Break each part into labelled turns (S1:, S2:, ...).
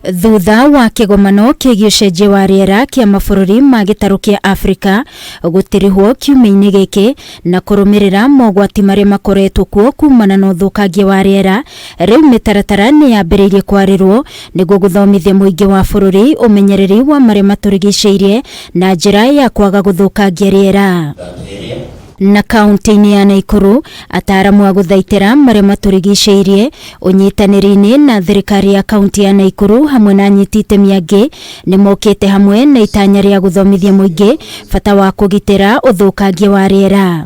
S1: Thutha wa kĩgomano kĩgiĩ ũcenjia wa rĩera kĩa mabũrũri ma gĩtarũ kĩa Afrika gũtirihwo kiumia-inĩ gĩkĩ na kũrũmĩrĩra mogwati marĩa makoretwo kuo kumana na ũthũkangia wa rĩera, rĩu mĩtaratara nĩ yambĩrĩirie kwarĩrwo nĩguo gũthomithia mũingĩ wa bũrũri ũmenyereri wa marĩa matũrigicĩirie na njĩra ya kwaga gũthũkangia rĩera. Na kaunti-inĩ ya Naikuru, ataaramu a gũthaitĩra marĩa matũrigicĩirie ũnyitanĩri-inĩ na thirikari ya kaunti ya Naikuru hamwe na anyiti itemi angĩ nĩ mokĩte hamwe na itanya rĩa gũthomithia mũingĩ bata wa kũgitĩra ũthũkangia wa rĩera.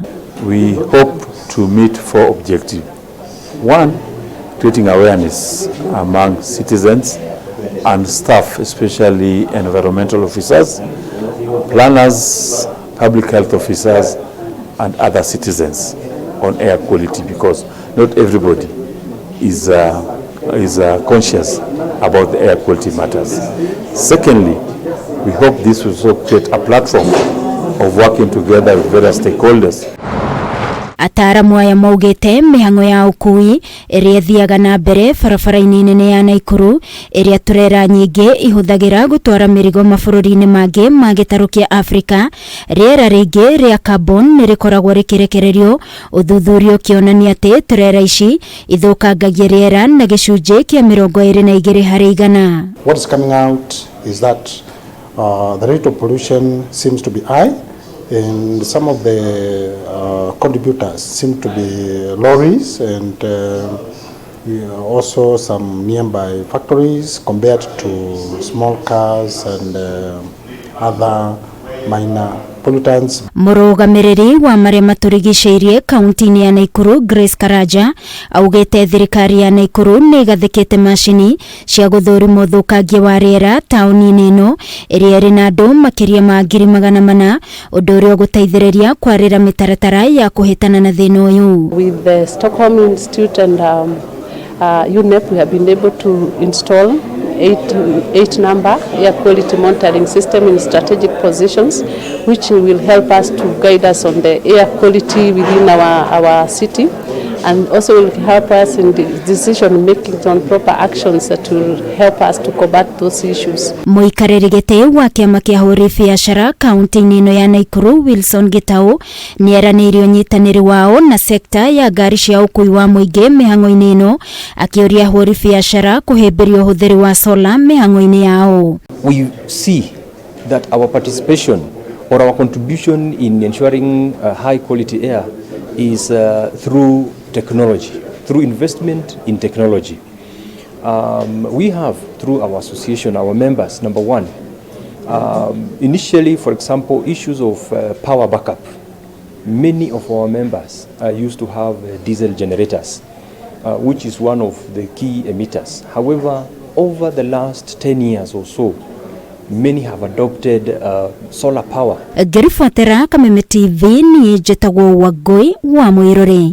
S2: We hope to meet four objectives. One, creating awareness among citizens and staff, especially environmental officers, planners, public health officers, and other citizens on air quality, because not everybody is conscious about the air quality matters. Secondly, we hope this will also create a platform of working together with various stakeholders.
S1: Ataaramu aya maugĩte mĩhang'o ya ũkui ĩrĩa ĩthiaga na mbere barabara-inĩ nene ya Naikuru, ĩrĩa turera nyingĩ ihũthagĩra gũtwara mĩrigo mabũrũri-inĩ mangĩ ma gĩtarũ kĩa Afrika, rĩera rĩingĩ rĩa carbon nĩ rĩkoragwo rĩkĩrekererio, ũthuthuria ũkĩonania atĩ turera ici ithũkangagia rĩera na gĩcunjĩ kĩa 22%.
S3: What is coming out is that the rate of pollution seems to be high, and some of the contributors seem to be lorries and yeah, also some nearby factories compared to small cars and other minor pollutants.
S1: Mũrũgamĩrĩri wa marĩa matũrigicĩirie kaunti-inĩ ya Naikuru, Grace Karanja, augĩte thirikari ya Naikuru nĩ ĩgathĩkĩte macini cia gũthũrima ũthũkangia wa rĩera taũni-inĩ ĩno ĩrĩa ĩrĩ na andũ makĩria ma 400,000, ũndũ ũrĩa ũgũteithĩrĩria kwarĩra mĩtaratara ya kũhĩtana na thĩna ũyũ.
S4: With the Stockholm Institute and UNEP, we have been able to install eight number air quality monitoring system in strategic positions, which will help us to guide us on the air quality within our city, and also will help us in the decision making on proper actions that will help us to combat those issues.
S1: Mũikarĩri gĩtĩ wa kĩama kĩa ahũri biacara kaunti-inĩ ĩno ya Naikuru, Wilson Gitau, nĩ eranĩire ũnyitanĩri wao na sekta ya ngari cia ũkui wa mũingĩ mĩhang'o-inĩ ĩno, akĩũria ahũri biacara kũhĩmbĩria ũhũthĩri wa sola mĩhang'o-inĩ yao.
S5: We see that our participation or our contribution in ensuring high quality air is through technology, through investment in technology. We have, through our association, our members, number one, initially, for example, issues of power backup. Many of our members used to have diesel generators, which is one of the key emitters. However, over the last 10 years or so, many have adopted solar power.
S1: Ngĩribotera Kameme TV, niĩ njĩtagwo Wangũi wa Mwĩrore.